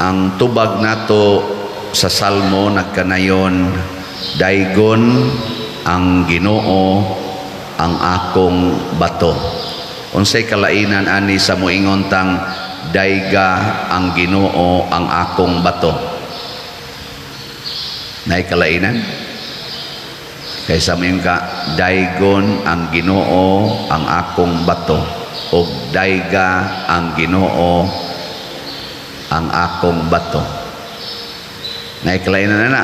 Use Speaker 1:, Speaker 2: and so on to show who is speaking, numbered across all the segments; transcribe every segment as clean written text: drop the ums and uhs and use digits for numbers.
Speaker 1: Ang tubag nato sa Salmo nagkanayon, "Daygon ang Ginoo ang akong bato." Unsay kalainan ani sa moingon tang "Dayga ang Ginoo ang akong bato"? Naay kalainan? Kaysa moingon ka, "Daygon ang Ginoo ang akong bato," o "Dayga ang Ginoo ang akong bato." Naay kalainan na na?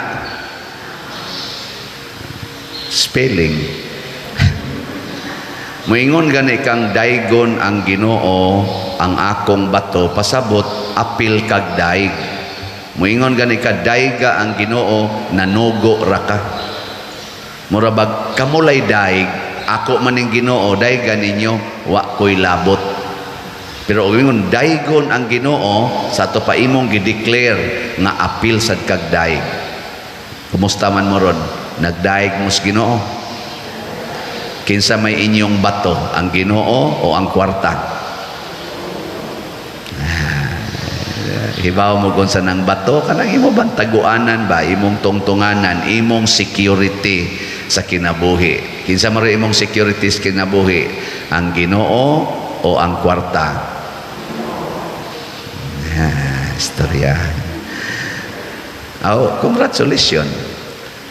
Speaker 1: Spelling. Moingon gani kang "Daygon ang Ginoo ang akong bato," pasabot apil kag daig. Moingon gani ka "Dayga ang Ginoo," nanugo ra ka. Mura bag kamulay daig, ako maning Ginoo, dayga ninyo, wa ko'y labot. Pero og ingon "Daygon ang Ginoo," sa ato pa imong gi-declare nga apil sad kag daig. Kumusta man mo ron? Nagdaig mo sa Ginoo? Kinsa may inyong bato, ang Ginoo o ang kwarta? Ah, hibaw mo kung sa nang bato kanang imo bang taguanan ba, imong tungtunganan, imong security sa kinabuhi. Kinsa man imong security sa kinabuhi, ang Ginoo o ang kwarta? Ah, istorya. Oh, congratulations.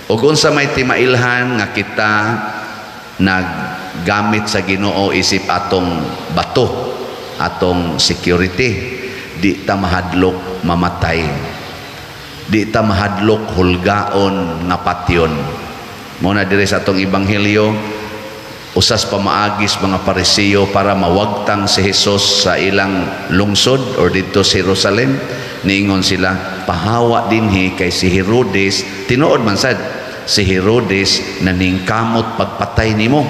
Speaker 1: Ug unsa may timailhan nga kita naggamit sa Ginoo isip atong bato, atong security? Di ta mahadlok mamatay. Di ta mahadlok hulgaon nga patyon. Mao na diri sa atong ebanghelyo, usas pamaagis mga Parisiyo para mawagtang si Jesus sa ilang lungsod or didto sa Jerusalem, niingon sila, "Pahawa dinhi kay si Herodes," tinuod man sad, si Herodes naningkamot pagpatay nimo,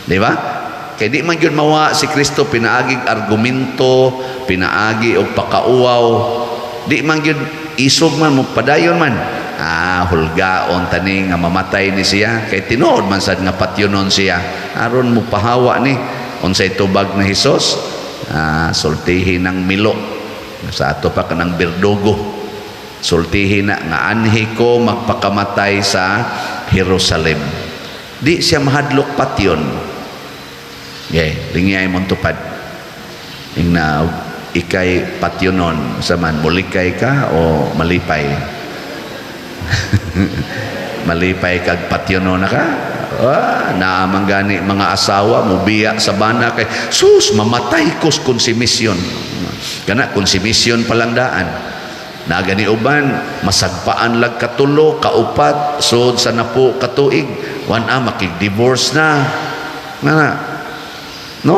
Speaker 1: di ba? Kay di man gyud mawa si Kristo pinaagig argumento, pinaagi og pakauwaw, di man gyud isog man mo, padayon man. Ah, hulgaon tani nga mamatay ni siya kay tinuod man sad nga patyonon siya aron mo pahawa ni. Unsay tubag ni Hesus? Ah, sultihi ng milo sa ato pa kanang berdugo, sultihi na nga anhi ko magpakamatay sa Jerusalem. Di siya mahadlok patyon. Okay, lingiyay mong tupad. Ingna ikay patyonon sa man, mulikay ka o malipay? Malipay kag patyonon na ka? Ah, naamang gani mga asawa mubiya sa bana kay sus, mamatay kos konsumisyon. Kana konsumisyon palang daan. Na gani uban masagpaan lag katulo, kaupat, sud sa napo katuig, wan a makig-divorce na. Nga na. No?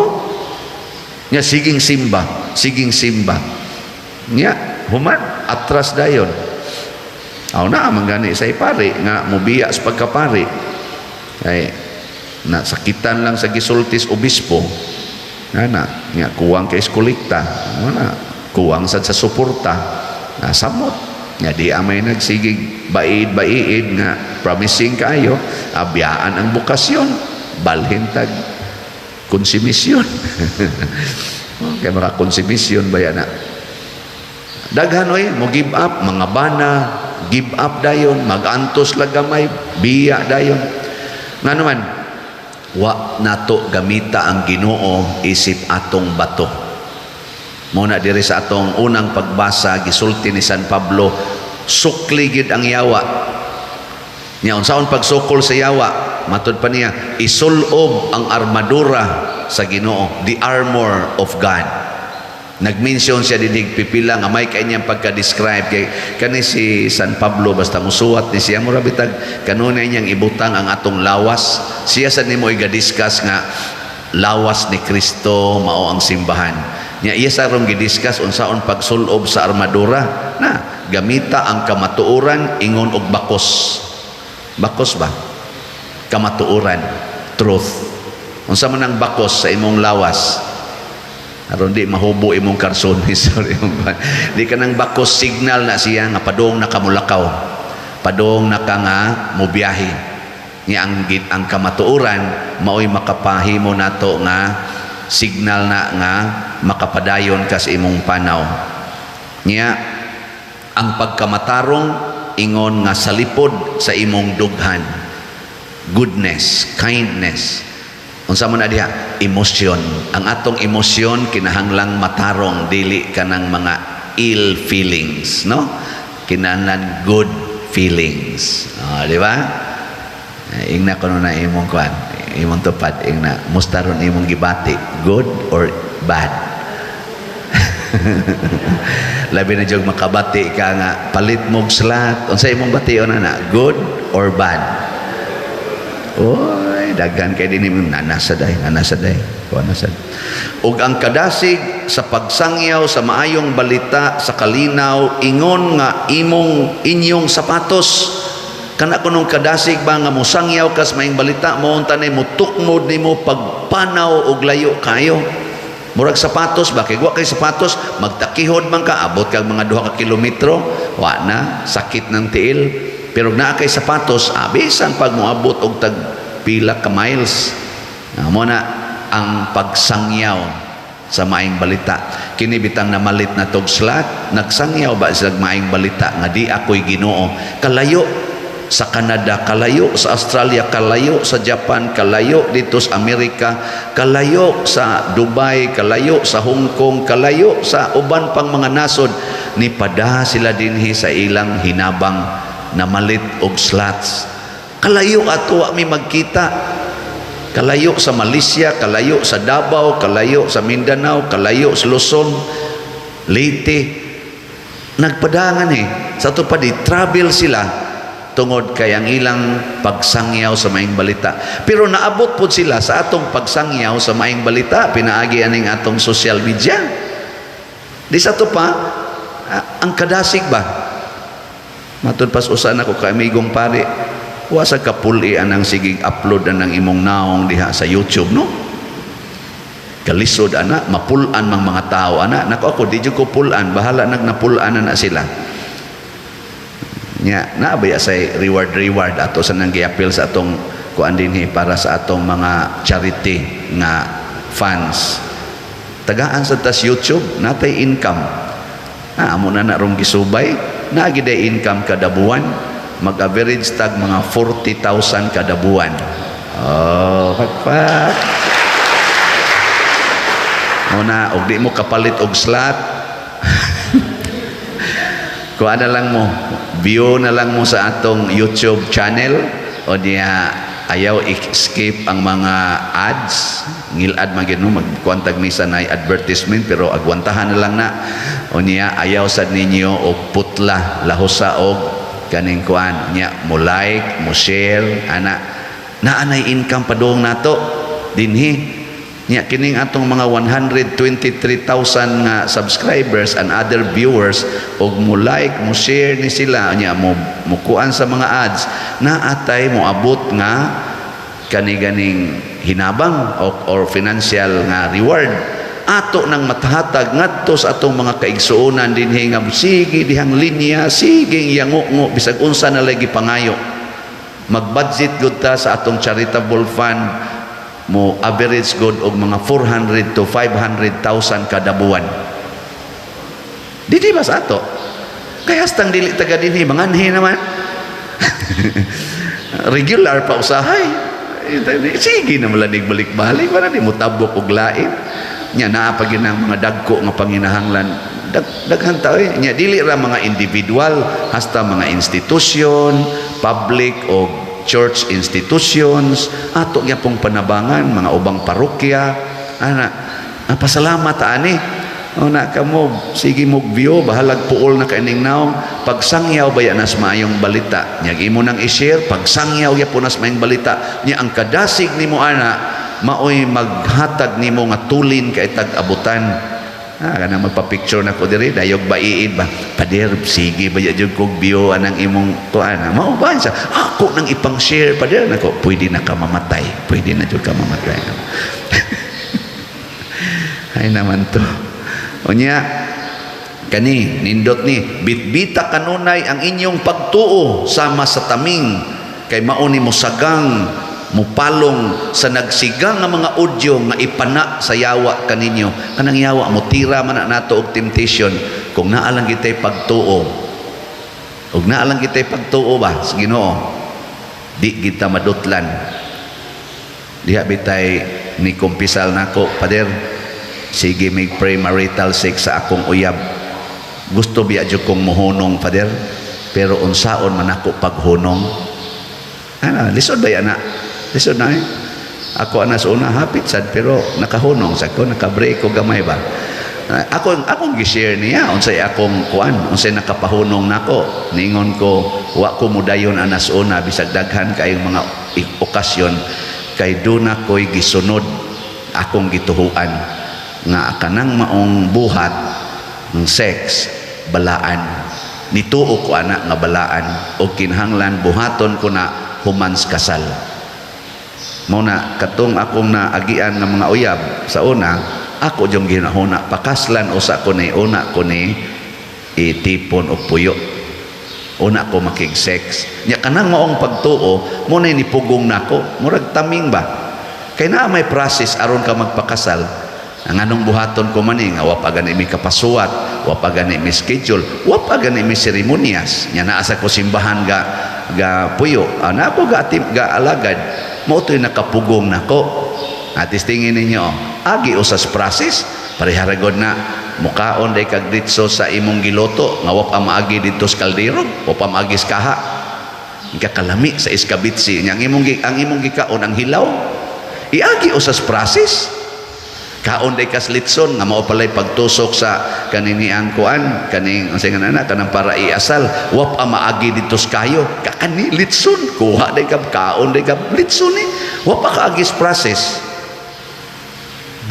Speaker 1: Nya siging simba, siging simba. Nya human atras dayon. Aw na man gani sa pare nga mubiya sa pagkapari. Kay na sakitan lang sa gisultis obispo. Nga na, nga kuwang kay eskolekta. Nga na, kuwang sad sa suporta. Na samot. Nga di amay nagsigig baid-baiid nga promising kayo, abiyaan ang bokasyon, balhin tag konsumisyon. Kay maka konsumisyon ba yan na? Daghan oy, mo give up, mga bana, give up dayon, magantos lang gamay, biya dayon. Nga naman, wa nato gamita ang Ginoo isip atong bato. Muna diri sa atong unang pagbasa, gisulti ni San Pablo, sukli gid ang yawa. Nya unsaon pagsukol sa yawa? Matud pa niya, isulob ang armadura sa Ginoo, the armor of God. Nag-mention siya dinig pipila nga may kanyang pagka-describe kay kani si San Pablo, basta musuwat ni siya, mura bitag kanunay niyang ibutang ang atong lawas. Siya sa nimo iga-discuss nga lawas ni Kristo mao ang simbahan. Nya iya sa rong gidiscuss unsaon pagsulob sa armadura na gamita ang kamatuoran ingon og bakos. Bakos ba? Kamatuoran, truth. Unsa man ang bakos sa imong lawas? Aron di mahubo imong karsonis. Sorry, di ka nang bakos, signal na siya nga padung na kamulakaw. Padung na ka nga mobiyahe. Nga ang kamatuoran maoy makapahimo nato nga signal na nga makapadayon ka sa imong panaw. Nya ang pagkamatarong ingon nga salipod sa imong dughan, goodness, kindness. Unsa man na diha? Emosyon. Ang atong emosyon kinahanglang matarong, dili kanang mga ill feelings, no? Kinahanglan good feelings. Ah, di ba? Eh, ingna kuno na imong kuan, imong tupad, ingna musta ron imong gibati, good or bad? Labi na jud makabati ka nga palit mog slot, unsa imong bation ana, good or bad? Oy, daghan kay dinhi nanasa day, nanasa day. Kuan na sad. Ug ang kadasig sa pagsangyaw sa maayong balita sa kalinaw ingon nga imong inyong sapatos. Kana kunong kadasig ba nga mosangyaw kas maayong balita mo, unta nay mutukmod nimo pagpanaw og layo kayo. Murag sapatos ba, kay wa kay sapatos, magtakihod man ka, abot kag mga 2 ka kilometro, wa na, sakit ng tiil. Pero naa kay sapatos, bisan pag moabot og tag pila ka miles. Mo na ang pagsangyaw sa maayong balita. Kini bitang namalit na tog slot, nagsangyaw ba sila maayong balita nga di ako'y Ginoo. Kalayo sa Canada, kalayo sa Australia, kalayo sa Japan, kalayo dito sa Amerika, kalayo sa Dubai, kalayo sa Hong Kong, kalayo sa uban pang mga nasod, ni pada sila dinhi sa ilang hinabang, namalit og slots. Kalayo ato wa mi magkita. Kalayo sa Malaysia, kalayo sa Davao, kalayo sa Mindanao, kalayo sa Luzon, Leyte. Nagpadangan eh. Sa ato pa di travel sila tungod kay ang ilang pagsangyaw sa maayong balita. Pero naabot pod sila sa atong pagsangyaw sa maayong balita pinaagi aning atong social media. Di sa ato pa ang kadasig ba? Matud pas usa nako ka amigong pare, wa sa kapuli anang sigig upload anang imong naong diha sa YouTube, no? Kalisod ana, mapulan mang mga tao ana. Nako, ako di jud ko pulan, bahala nagnapulan na sila. Nya naa ba say reward reward ato sa nang giapil sa atong kuan dinhi para sa atong mga charity nga funds. Tagaan sa tas YouTube, natay income. Ah, amo na na rong gisubay, naa giday income kada buwan, mag-average tag mga 40,000 kada buwan. Oh, pakpak. Muna, og di mo kapalit og slot, kuha na lang mo, view na lang mo sa atong YouTube channel o niya ayaw i-skip ang mga ads. Ngilad man gyud, no, magkuan tag misa na advertisement, pero agwantahan na lang na. O niya ayaw sad ninyo og putla lahusa og kaning kuan niya, mo like, mo share ana, naa nay income padung nato dinhi. Nya kining atong mga 123,000 nga subscribers and other viewers, og mo like, mo share ni sila nya mo mukuan sa mga ads, naatay moabot nga kani ganing hinabang or financial nga reward ato nang matahatag ngadto sa atong mga kaigsuonan dinhi nga sige dihang linya, sige yango bisag unsa na lagi pangayo. Mag-budget gud ta sa atong charitable fund, mo average good og mga 400 to 500,000 kada buwan. Di ba sa ato? Kaya hastang dili taga dinhi, manganhi naman. Regular pa usahay. Sige na malanig balik-balik para di mo tabok og lain. Nya naa pa gyud ang mga dagko nga panginahanglan. Daghan ta eh. Nya dili ra mga individual, hasta mga institusyon, public o church institutions, ato gyapong panabangan, mga ubang parokya. Ana, pasalamat ani. O na kamo, sige mo view, bahalag puol na kaining naong, pagsangyaw baya nas maayong balita. Nya imo nang i-share, pagsangyaw gyapon nas maayong balita. Nya ang kadasig nimo ana, maoy maghatag nimo nga tulin kay tag-abutan. Ah, kana magpa-picture na ko diri, dayog baiid ba. Pader, sige ba jud kog view anang imong kuan. Mao ba siya? Ako nang ipang-share, pader nako, pwede na ka mamatay. Pwede na jud ka mamatay. Ay naman to. Unya, kani nindot ni bitbita kanunay ang inyong pagtuo sama sa taming, kay mao ni mosagang mupalong sa nagsigang nga mga audio nga ipana sa yawa kaninyo. Kanang yawa mo tira man na nato og temptation. Kung naa lang kita'y pagtuo, ug naa lang kita'y pagtuo ba sa Ginoo, di kita madutlan. Diha bitay ni kumpisal nako, "Pader, sige mig premarital sex sa akong uyab. Gusto biya jud kong mohunong, Pader, pero unsaon man ako paghunong?" Ana, lisod ba yan na? Lisod na eh. Ako ana sa una hapit sad, pero nakahunong sad ko, naka-break ko gamay ba. Ako akong gi-share niya unsay akong kuan, unsay nakapahunong nako. Ningon ko, wa ko mudayon anas una bisag daghan kayong mga okasyon, kay duna ko'y gisunod akong gituhuan nga kanang maong buhat ng sex balaan. Nituo ko ana nga balaan og kinahanglan buhaton ko na human sa kasal. Mao na katong akong naagian nga mga uyab sa una, ako jung ginahuna pakaslan usa ko ni, una ko ni itipon og puyo, una ko makig-sex nya. Kanang maong pagtuo mo na nipugong nako, murag taming ba, kay naa may process aron ka magpakasal. Ang anong buhaton ko man eh, nga wa pa gani mi kapasuwat, wa pa gani mi schedule, wa pa gani mi seremonyas. Nya naa sa ko simbahan ga puyo, ana ako ga atim, ga alagad. Mao to'y nakapugong nako. Atis tingin ninyo, oh, agi usas process, parehara god na mukaon day kag ditso sa imong giluto nga wa pa maagi didto sa kaldero, wa pa maagi sa kaha. Kakalami sa iskabitsi nya ang imong gikaon ang hilaw. Iagi usas process. Kaon day kas litson nga mao palay pagtusok sa kaniniang kuan, kaning unsay nga nana, kanang para iasal, wa pa maagi didto sa kayo. Kakani litson, kuha day ka, kaon day ka litson eh, wa pa kaagi sa process.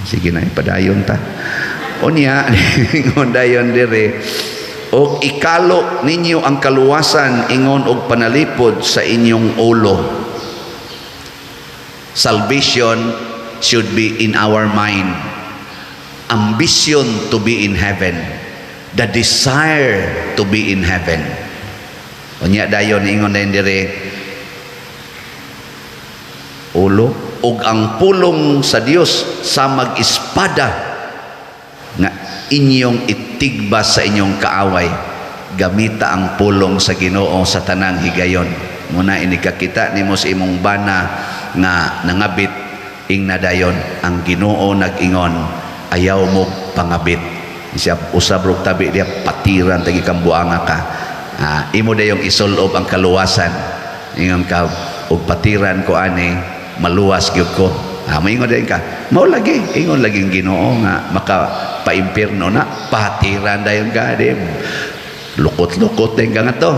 Speaker 1: Sige na, padayon ta. Unya, ingon dayon dire, og ikalo ninyo ang kaluwasan ingon og panalipod sa inyong ulo. Salvation should be in our mind. Ambition to be in heaven. The desire to be in heaven. Unya dayon ingon dayon dire, ulo ug ang pulong sa Dios sa mag-espada nga inyong itigba sa inyong kaaway. Gamita ang pulong sa Ginoo sa tanang higayon. Muna inikakita nimo sa imong bana nga nangabit, ingna dayon, "Ang Ginoo nag-ingon, ayaw mo pangabit." Siya usab rog tabi diya, patiran tagi kang buanga ka. Ah, imo dayong isulob ang kaluwasan. Ingon ka, "Og patiran ko ani, maluwas gyud ko." Ah, moingon dayon ka, mao lagi, ingon lagi ang Ginoo nga maka paimpierno na, patiran dayon ka di. Lukot-lukot din ka nga to.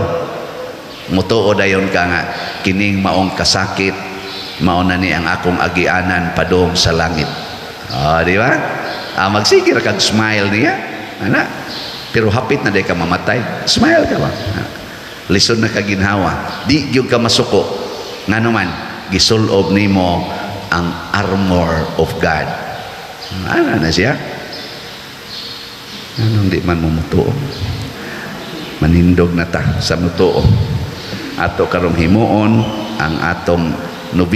Speaker 1: Mutuo dayon ka nga kining maong kasakit mao na ni ang akong agianan padung sa langit. Ah, di ba? Ah, magsige ra kag smile niya. Ana. Pero hapit na day ka mamatay. Smile ka ba? Ah. Lisod na ka ginhawa. Di gyud ka masuko. Ngano man, gisulob nimo ang armor of God. Ana na siya. Anong di man mo mutuo? Manindog na ta sa mutuo. Ato karong himuon ang atong novena.